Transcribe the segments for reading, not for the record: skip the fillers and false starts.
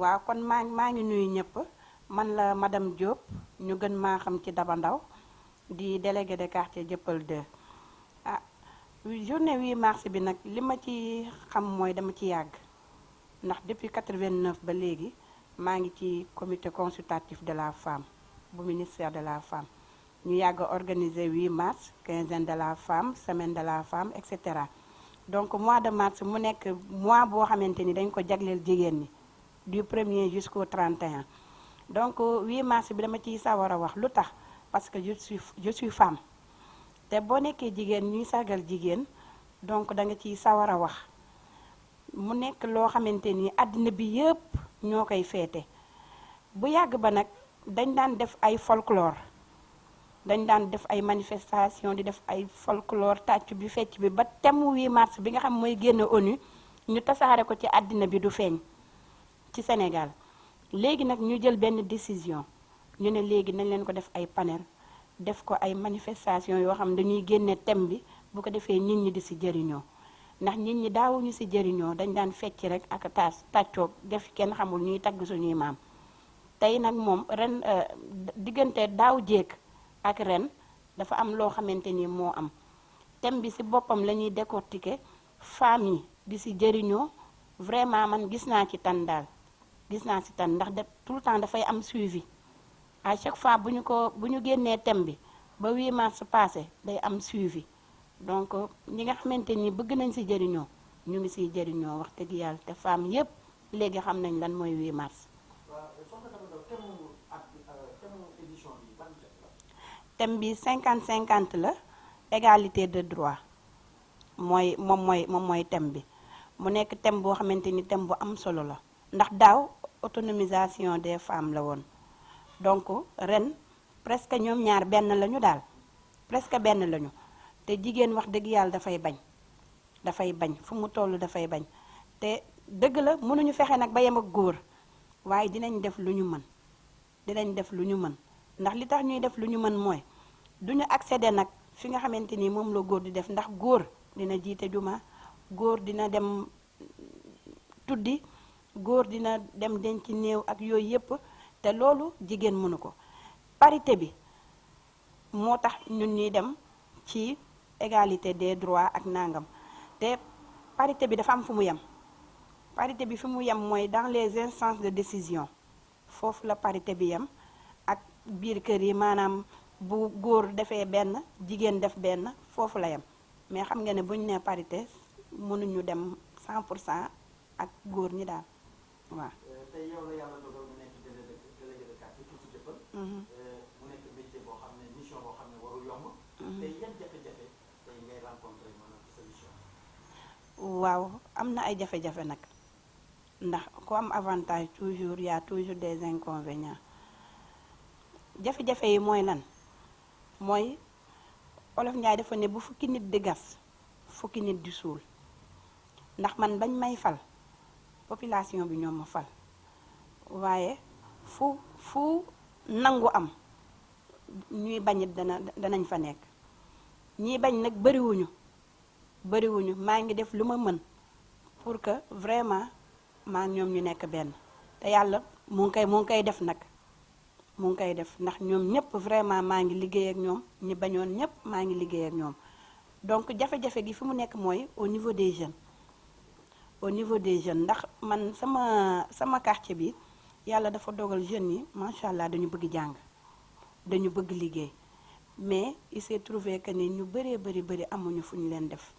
waaw kon maa ngi nuyu ñëpp man la madame Diop ñu gën maa xam ci Daba Ndaw di délégué de quartier Dieuppeul 2 ah journée 8 mars bi nag li ma ci xam mooy dama ci yàgg ndax depuis 89 ba léegi maa ngi ci comité consultatif de la femme bu ministère de la femme ñu yàgg a organiser 8 mars quinzaine de la femme semaine de la femme et cetera donc mois de mars mu nekk mois boo xamante ni dañ ko jagleel jigéen ñi du 1er jusqu'au 31 donc 8 mars bi dama ciy sawar a wax lu tax parce que je suis femme te boo nekkee jigéen ñuy sargal jigéen donc da nga ciy sawar a wax mu nekk loo xamante ni àddina bi yëpp ñoo koy feete bu yàgg ba nag dañ daan def ay folklore dañ daan def ay manifestation di def ay folklore tàcc bi fecc bi ba thème 8 mars bi nga xam mooy génn ONU ñu tasaare ko ci àddina bi du feeñ ci Sénégal léegi nag ñu jël benn décision ñu ne léegi nañ leen ko def ay panel def ko ay manifestation yoo xam dañuy génne thème bi bu ko defee nit ñi di si jëriñoo ndax nit ñi daawuñu si jëriñoo dañ daan fecc rek ak tàccoog def kenn xamul ñuy tagg suñuy maam tey nag moom ren diggante daaw jéeg ak ren dafa am loo xamante ni moo am thème bi si boppam la ñuy décortiquer femmes yi di si jëriñoo vraiment man gis naa ci tan daal gis naa si tan ndax tout le temps dafay am suivi à chaque fois bu ñu génnee thème bi ba 8 mars passé day am suivi donc ñi nga xamante ni bëgg nañ si jëriñoo ñu ngi siy jëriñoo wax dëgg yàlla te femmes yépp léegi xam nañ lan mooy 8 mars. thème bi 50-50 la égalité de droit moom mooy thème bi mu nekk thème boo xamante ni thème bu am solo la ndax daaw autonomisation des femmes la woon donc ren presque ñoom ñaar benn lañu daal presque benn lañu te jigéen wax dëgg yàlla dafay bañ fu mu toll dafay bañ te dëgg la mënuñu fexe nag ba yem ak góor waaye dinañ def lu ñu mën ndax li tax ñuy def lu ñu mën mooy duñu accéder nag fi nga xamante ni moom la góor di def ndax góor dina jiite juma góor dina dem tuddi góor dina dem denc néew ak yooyu yépp te loolu jigéen mënu ko parité bi moo tax ñun ñuy dem ci égalité des droits ak nangam te parité bi dafa am fu mu yem parité bi fi mu yem mooy dans les instances de décision foofu la parité bi yem ak biir kër yi maanaam bu góor defee benn jigéen def benn foofu la yem mais xam nga ne bu ñu nee parité mënuñu dem 100% ak góor ñi daal waaw. tey yow la yàlla dogal mu nekk délégué de quartier fii ci Dieuppeul. mu nekk métier boo xam ne mission boo xam ne warul yomb. tey yan jafe-jafe tey ngay rencontré maanaam ci sa mission. waaw am na ay jafe-jafe nag ndax ku am avantage toujours y a toujours des inconvénients jafe-jafe yi mooy lan mooy Olof Njaay dafa ne bu fukki nit di gas fukki nit di suul ndax man bañ may fal population bi ñoom ma fal waaye fu nangu am ñuy bañit danañ fa nekk ñiy bañ nag bariwuñu maa ngi def lu ma mën pour que vraiment maa ñoom ñu nekk benn te yàlla mu ngi koy def nag mu ngi koy def ndax ñoom ñëpp vraiment maa ngi liggéey ak ñoom ñi bañoon ñëpp maa ngi liggéey ak ñoom donc jafe-jafe gi fi mu nekk mooy au niveau des jeunes ndax man sama quartier bi yàlla dafa dogal jeunes yi macha allah dañu bëgg jàng dañu bëgg liggéey mais il s'est trouvé que ni ñu bëri amuñu fu ñu leen def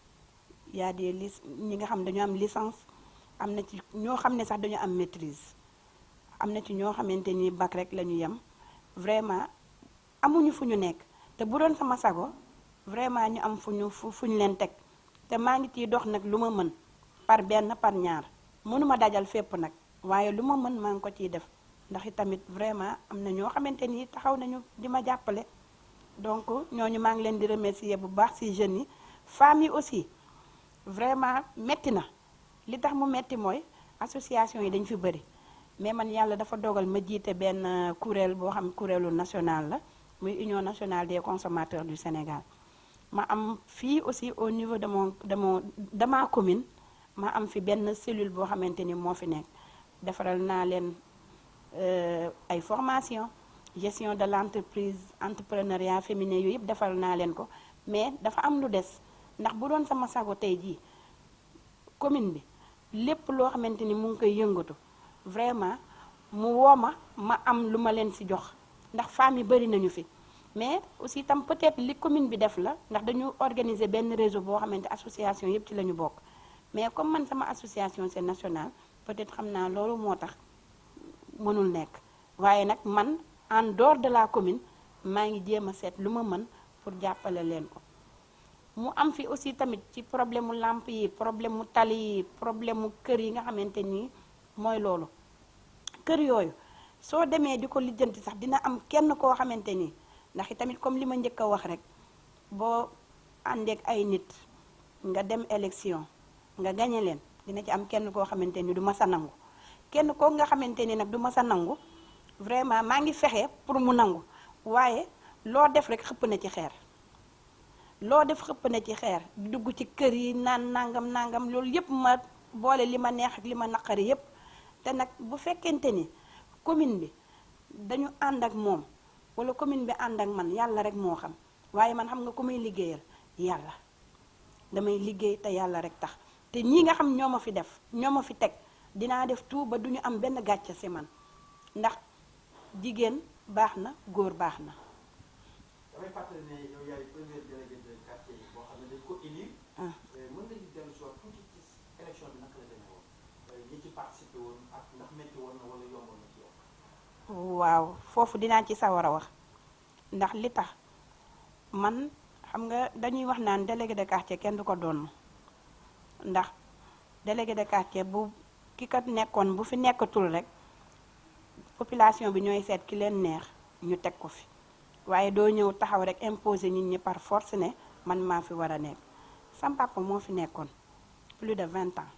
y a des ñi nga xam dañu am licence am na ci ñoo xam ne sax dañu am maîtrise am na ci ñoo xamante ni bac rek la ñu yem vraiment amuñu fu ñu nekk te bu doon sama sago vraiment ñu am fu ñu leen teg te maa ngi ciy dox nag lu ma mën par benn par ñaar mënuma dajal fépp nag waaye lu ma mën maa ngi ko ciy def ndax tamit vraiment am na ñoo xamante ni taxaw nañu di ma jàppale donc ñooñu maa ngi leen di remercier bu baax ci jeunes yi femmes yi aussi vraiment metti na li tax mu metti mooy association yi dañ fi bëri mais man yàlla dafa dogal ma jiite benn kuréel boo xam kuréelu national la muy Union nationale des consommateurs du Sénégal ma am fii aussi au niveau de ma commune ma am fi benn cellule boo xamante ni moo fi nekk defaral naa leen ay formation gestion de l'entreprise entrepreneuriat féminin yooyu yëpp defaral naa leen ko mais dafa am lu des ndax bu doon sama sago tey jii commune bi lépp loo xamante ni mu ngi koy yëngatu vraiment mu woo ma am lu ma leen ci jox ndax femmes yi bari nañu fi mais aussi tam peut-être li commune bi def la ndax dañu organiser benn réseau boo xamante association yëpp ci la ñu bokk mais comme man sama association c'est national peut-être xam naa loolu moo tax mënul nekk waaye nag man en dehors de la commune maa ngi jéem a seet lu ma mën pour jàppale leen ko mu am fi aussi tamit ci problème mu lampe yi problème mu tali yi problème mu kër yi nga xamante ni mooy loolu kër yooyu soo demee di ko lijjanti sax dina am kenn koo xamante ni ndax i tamit comme li ma njëkk a wax rek boo àndeek ay nit nga dem élection nga gañe leen dina ci am kenn koo xamante ni du ma sa nangu kenn koo nga xamante ni nag du ma sa nangu vraiment maa ngi fexe pour mu nangu waaye loo def rek xëpp na ci xeer loo def xëpp na ci xeer di dugg ci kër yi naan nangam loolu yëpp ma boole li ma neex ak li ma naqari yëpp te nag bu fekkente ni commune bi dañu ànd ak moom wala commune bi ànd ak man yàlla rek moo xam waaye man xam nga ku may liggéeyal yàlla damay liggéey te yàlla rek tax te ñii nga xam ñoo ma fi def ñoo ma fi teg dinaa def tout ba duñu am benn gàcce ci man ndax jigéen baax na góor baax na. damay fàttali ne yow yaay premier délégué de quartier boo xam ne dañ ko élire. mën nga ñu dellu si waat tuuti ci élection bi naka la demee woon ñi ci participé woon ak ndax métti woon na wala yomboon na ci yow. waaw foofu dinaa ci sawar a wax ndax li tax man xam nga dañuy wax naan délégué de quartier kenn du ko doon ndax délégué de quartier bu ki kat nekkoon bu fi nekkatul rek population bi ñooy seet ki leen neex ñu teg ko fi waaye doo ñëw taxaw rek imposer nit ñi par force ne man maa fi war a nekk sam papa moo fi nekkoon plus de 20 ans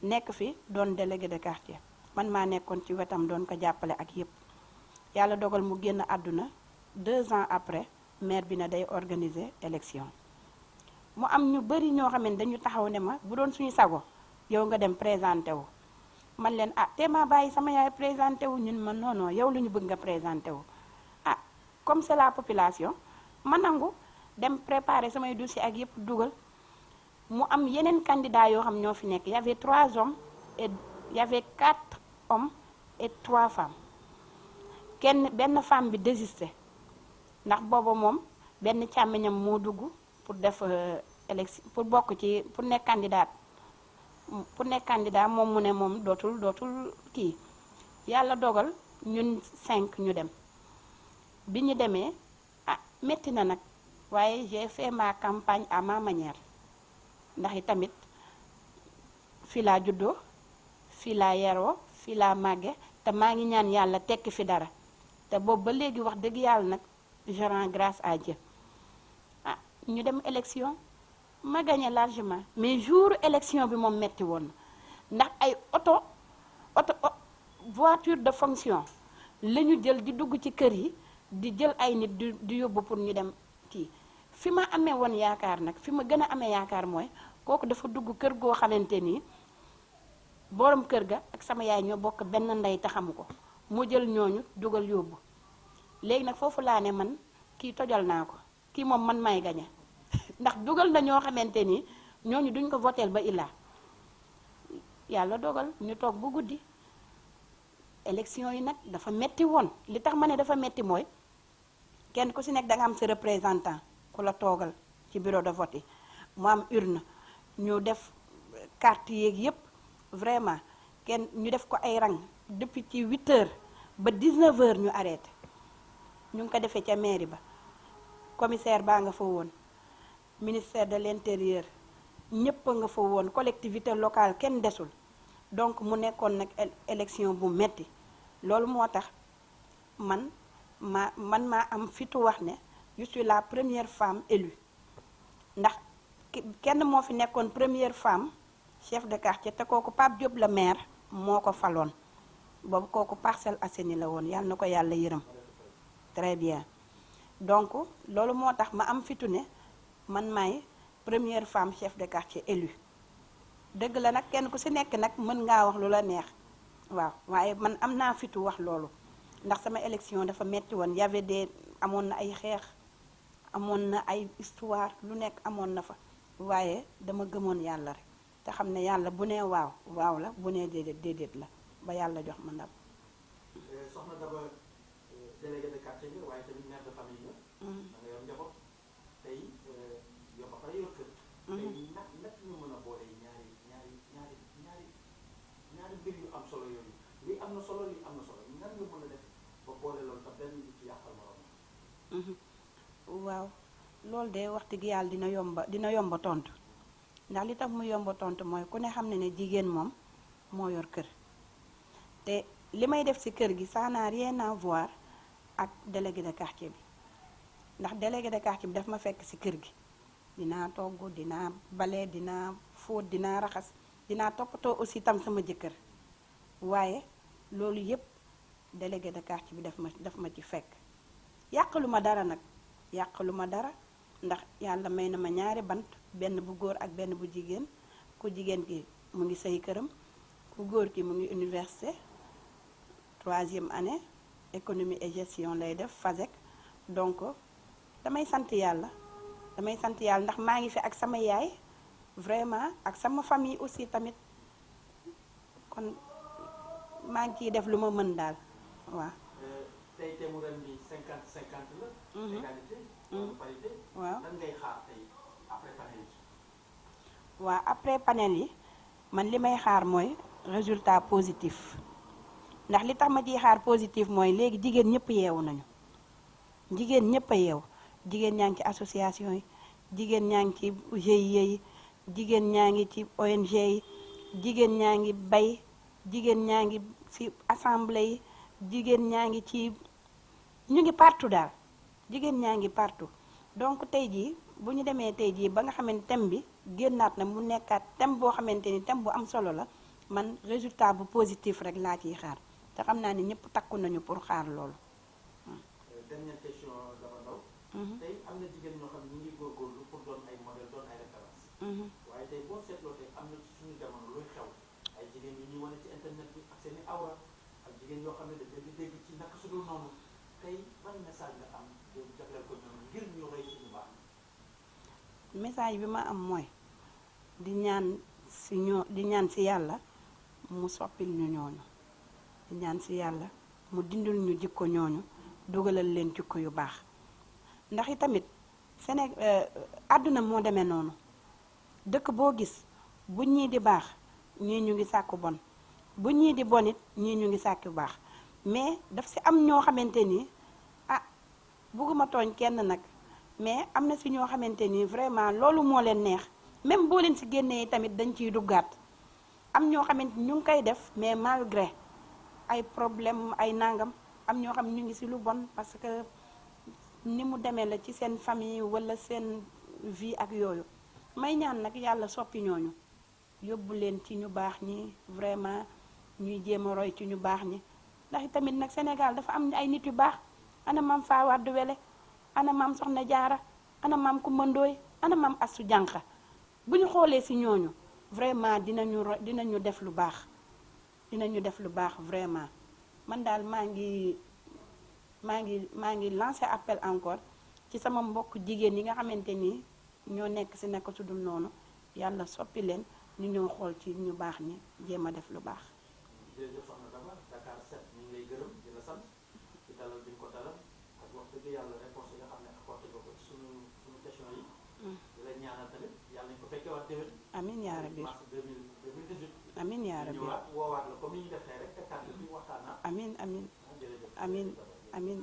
nekk fi doon délégué de quartier man maa nekkoon ci wetam doon ko jàppale ak yépp yàlla dogal mu génn àdduna 2 ans après maire bi na day organiser élection mu am ñu bari ñoo xam ne dañu taxaw ne ma bu doon suñu sago yow nga dem présenté wu man leen te ma bàyyi sama yaay présenté wu ñun ma non yow lu ñu bëgg nga présenté wu comme c'est la population ma nangu dem préparer samay dossier ak yépp dugal mu am yeneen candidats yoo xam ñoo fi nekk y avait 3 hommes et y avait 4 hommes et 3 femmes benn femme bi désisté ndax booba moom benn càmmiñam moo dugg pour def élection pour bokk ci pour nekk candidat moom mu ne moom dootul kii yàlla dogal ñun 5 ñu dem bi ñu demee métti na nag waaye j'ai fait ma campagne à ma manière ndax i tamit fii laa juddoo fii laa yaroo fii laa màgge te maa ngi ñaan yàlla tekki fi dara te boobu ba léegi wax dëgg yàlla nag je rends grâce à Dieu ñu dem élection ma gagné largement mais jour élection bi moom metti woon na ndax ay oto voiture de fonction la ñu jël di dugg ci kër yi di jël ay nit di yóbbu pour ñu dem kii fi ma amee woon yaakaar nag fi ma gën a amee yaakaar mooy kooku dafa dugg kër goo xamante ni borom kër ga ak sama yaay ñoo bokk benn ndey te xamu ko mu jël ñooñu dugal yóbbu léegi nag foofu laa ne man kii tojal naa ko kii moom man may gañe ndax dugal na ñoo xamante ni ñooñu duñ ko voteel ba illaa yàlla dogal ñu toog bu guddi élection yi nag dafa metti woon li tax ma ne dafa metti mooy kenn ku ci nekk da nga am sa représentant ku la toogal ci bureau de vote yi mu am urne ñu def carte yeeg yépp vraiment kenn ñu def ko ay rang depuis ci 8 heures ba 19 heures ñu arrêté ñu ngi ko defee ca mairie ba commissaire baa nga fa woon ministère de l'intérieur ñépp a nga fa woon collectivité locale kenn desul donc mu nekkoon nag élection bu metti loolu moo tax man maa am fitu wax ne je suis la première femme élue ndax kenn moo fi nekkoon première femme chef de quartier te kooku Pape Diop la maire moo ko faloon boobu kooku Parcelles Assainies la woon yàlla na ko yàlla yërëm très bien donc loolu moo tax ma am fitu ne man maay première femme chef de quartier élue dëgg la nag kenn ku ci nekk nag mën ngaa wax lu la neex waaw waaye man am naa fitu wax loolu ndax sama élection dafa metti woon y avait des amoon na ay xeex amoon na ay histoire lu nekk amoon na fa waaye dama gëmoon yàlla rek te xam ne yàlla bu nee waaw waaw la bu nee déedéet déedéet la ba yàlla jox ma ndam. soxna Daba délégué de quartier nga waaye tamit mère de famille nga. da nga yor njaboot tey yow ba pare yor kër. tey nag ñu mën a boole ñaari mbir yu am solo yooyu lii am na solo lii am na solo nan nga mën a def ba boole loolu te benn du ci yàqal morom. waaw loolu de wax dëgg yàlla dina yomba tontu ndax li tax mu yomba tontu mooy ku ne xam ne ne jigéen moom moo yor kër te li may def ci kër gi ça n'a rien à voir ak délégué de quartier bi ndax délégué de quartier bi daf ma fekk ci kër gi dinaa togg dinaa bale dinaa fóot dinaa raxas dinaa toppatoo aussi tam sama jëkkër waaye loolu yépp délégué de quartier bi daf ma ci fekk yàqalu ma dara nag yàqalu ma dara ndax yàlla may na ma ñaari bant benn bu góor ak benn bu jigéen ku jigéen ki mu ngi sëy këram ku góor ki mu ngi université 3e année économie et gestion lay def FASEC donc damay sant yàlla ndax maa ngi fi ak sama yaay vraiment ak sama famille aussi tamit kon maa ngi ciy def lu ma mën daal waaw. tey te mu ren bi 50-50 la. égalité wala parité. waaw lan ngay xaar tey après panel yi. waaw après panel yi man li may xaar mooy résultat positif ndax li tax ma ciy xaar positif mooy léegi jigéen ñëpp yeewu nañu jigéen ñëpp a yeewu jigéen ñaa ngi ci association yi jigéen ñaa ngi ci GIE yi jigéen ñaa ngi ci ONG yi jigéen ñaa ngi bay jigéen ñaa ngi ci assemblée yi jigéen ñaa ngi ci ñu ngi partout daal jigéen ñaa ngi partout donc tey jii bu ñu demee tey jii ba nga xamante thème bi génnaat na mu nekkaat thème boo xamante ni thème bu am solo la man résultat bu positif rek laa ciy xaar te xam naa ni ñëpp takku nañu pour xaar loolu. dernière question Daba Ndao. tey am na jigéen ñoo xam ne ñu ngi góorgóorlu pour doon ay modèle doon ay référence. waaye tey boo seetloo tey am na ci suñu jamono luy xew ay jigéen yu ñuy wane ci internet bi ak seen i awra ak jigéen yoo xam ne dañ leen di dégg ci naka su dul noonu tey ban message nga am jagleel ko ñoom ngir ñu roy ci ñu baax. message bi ma am mooy di ñaan ci yàlla mu soppil ñu ñooñu di ñaan ci yàlla mu dindul ñu jikko ñooñu dugalal leen jikko yu baax ndax itamit àdduna moo demee noonu dëkk boo gis bu ñii di baax ñii ñu ngi sàkku bon bu ñii di bon it ñii ñu ngi sàkku baax mais daf ci am ñoo xamante ni bugguma tooñ kenn nag mais am na ci ñoo xamante ni vraiment loolu moo leen neex même boo leen ci génnee tamit dañ ciy duggaat am ñoo xamante ni ñu ngi koy def mais malgré ay problème ay nangam am ñoo xam ñu ngi ci lu bon parce que ni mu demee la ci seen famille walla seen vie ak yooyu may ñaan nag yàlla soppi ñooñu yóbbu leen ci ñu baax ñi vraiment ñuy jéem a roy ci ñu baax ñi ndax tamit nag Sénégal dafa am ay nit yu baax ana maam Fawade Wele ana maam Soxna Jaara ana maam Kumba Ndooy ana maam Astu Jànqa bu ñu xoolee ci ñooñu vraiment dinañu def lu baax vraiment man daal maa ngi lancer appel encore ci sama mbokk jigéen yi nga xamante ni ñoo nekk ci nekk su dul noonu yàlla soppi leen ñu ñëw xool ci ñu baax ñi jéem a def lu baax. jërëjëf soxna Daba Dakar 7 ñu ngi lay gërëm di la sant ci dalal bi ñu ko dalal ak wax dëgg yàlla réponse yi nga xam ne apporté nga ko ci suñu question yi. di la ñaanal tamit yàlla nañu ko fekkee waat déwén. amiin yaa rabbi mars 2018. amiin yaa rabbi ñëwaat woowaat la comme ni ñu def tey rek te kàddu gi waxtaan naa. amiin amiin jërëjëf amiin amiin